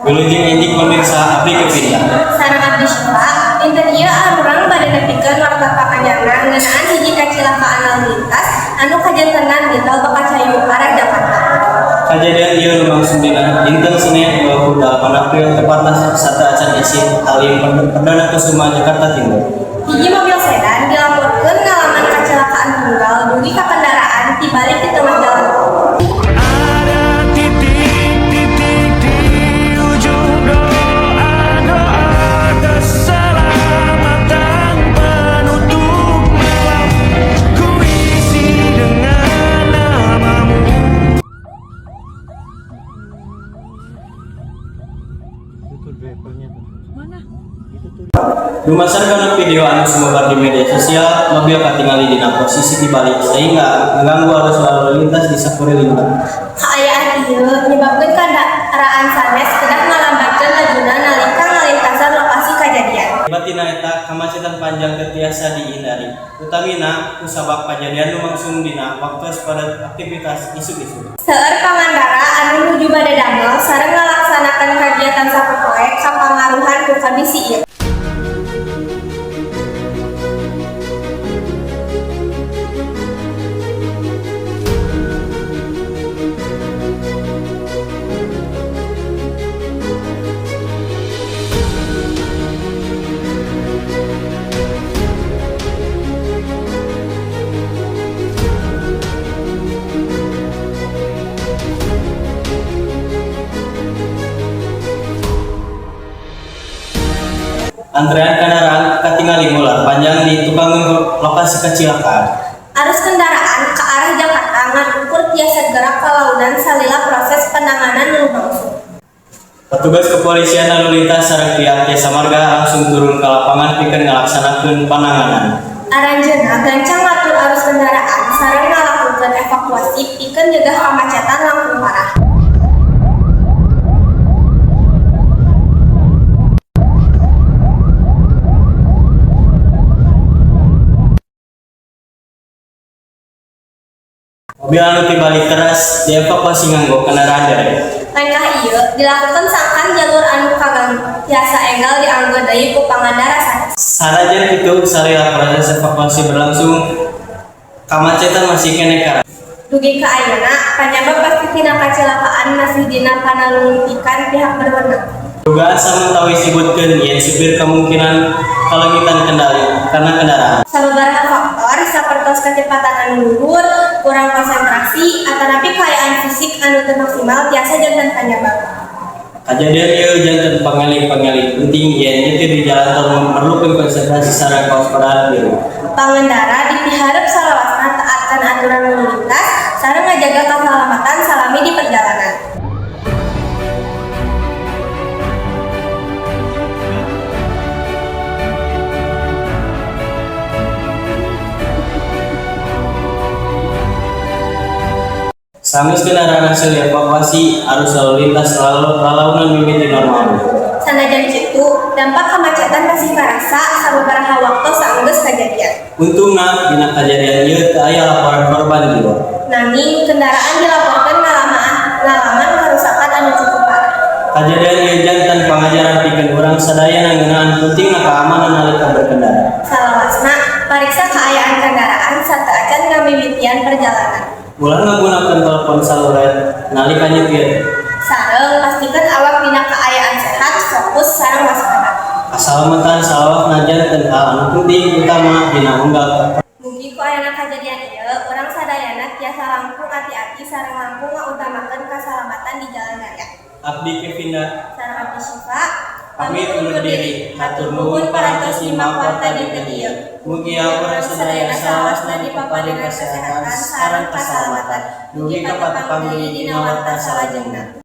Wilujeng enjing pemirsa, abdi Kevinda. Sareng abdi Syifa, dinten ieu arurang bade nepikeun warta pakanyarna ngeunaan hiji kacilakaan lalu lintas anu kajantenan di Tol Bakacayu arah Jakarta. Kajadian ieu lumangsung dina dinten Senin 28 April tepatna sateuacan isuk Halim Perdana Kusuma, Jakarta Timur. Hiji mobil sedan dilaporkeun ngalaman kacilakaan tunggal dugi ka kendaraan tibalik di tengah jalan tol. Ada titik-titik di ujung doa-doa keselamatan penutup malam ku isi dengan namamu. Itu drivernya tuh. Mana? Itu tuh. Dumasar kana video anu sumebar di media sosial, mobil katingali dina posisi dibalik sehingga mengganggu arus lalu lintas di sakuriling. Kaayaan ieu nyebabkeun kendaraan sanes kedah ngalambatkeun lajuna nalika ngalintasan lokasi kajadian. Batina eta kemacetan panjang teu tiasa dihindari, utamina kusabab kajadian lumangsung dina waktu padat aktivitas isuk-isuk. Seueur pangandara anu nuju bade damel sareng ngalaksanakeun kagiatan sapopoe kapangaruhan ku kondisi ieu. Antrean kendaraan katingali ngular panjang di tukangeun lokasi kecelakaan. Arus kendaraan ke arah Jakarta ngan ukur tiasa gerak kalaunan salila proses penanganan lumangsung. Petugas kepolisian lalu lintas sareng pihak Jasa Marga langsung turun ke lapangan pikeun ngalaksanakeun pananganan. Aranjeunna gancang ngatur arus kendaraan sareng ngalakukeun evakuasi pikeun nyegah kamacetan langkung parah. Mobil anu tibalik teras dievakuasi nganggo kendaraan derek. Lengkah ieu dilakukan sangkan jalur anu kaganggu tiasa enggal dianggo deui ku pangandara sanes. Sanajan kitu, salila proses evakuasi berlangsung, kamacetan masih keneh karasa. Dugi ka ayeuna, panyabab pasti tina kacilakaan masih dina panalungtikan pihak berwenang. Dugaan samentawis disebutkeun yen supir kemungkinan kaleungitan kendali kana kendaraan. Sababaraha faktor sapertos kecepatan anu luhur, kurang konsentrasi, atanapi kaayaan fisik anu teu maksimal tiasa janten panyabab. Kajadian ieu janten pangeling-pangeling penting yen nyetir di jalan tol memerlukeun konsentrasi sareng kawaspadaan diri. Pangendara dipiharep salawasna taat kana aturan lalu lintas sareng ngajaga kasalamatan salami di perjalanan. Sanggeus kendaraan hasil dievakuasi, arus lalu lintas lalaunan mimiti normal. Sanajan kitu, dampak kemacetan masih karasa sababaraha waktu saenggeus kajadian. Untungna dina kajadian ieu teu aya laporan korban jiwa. Nanging kendaraan dilaporkeun ngalaman karusakan anu cukup parah. Kajadian ieu janten pangajaran pikeun urang sadayana ngeunaan pentingna keamanan nalika berkendara. Salawasna pariksa kaayaan kendaraan sateuacan ngamimitian perjalanan. Ulah ngagunakeun telepon seluler nalika nyetir. Sareng pastikan awak dina kaayaan sehat, fokus sareng waspada. Kasalamatan salawasna janten hal anu penting utama dina unggal. Mugi ku ayana kajadian ieu, urang sadayana tiasa langkung ati-ati sareng langkung ngautamakeun kasalamatan di jalan raya. Abdi Kevinda Sareng abdi Syifa pamit undur diri. Hatur nuhun parantos nyimak warta dinten ieu. Mugia urang sadaya salawasna dipaparin kesehatan sareng kasalamatan. Dugi ka patepang deui dina warta salajengna.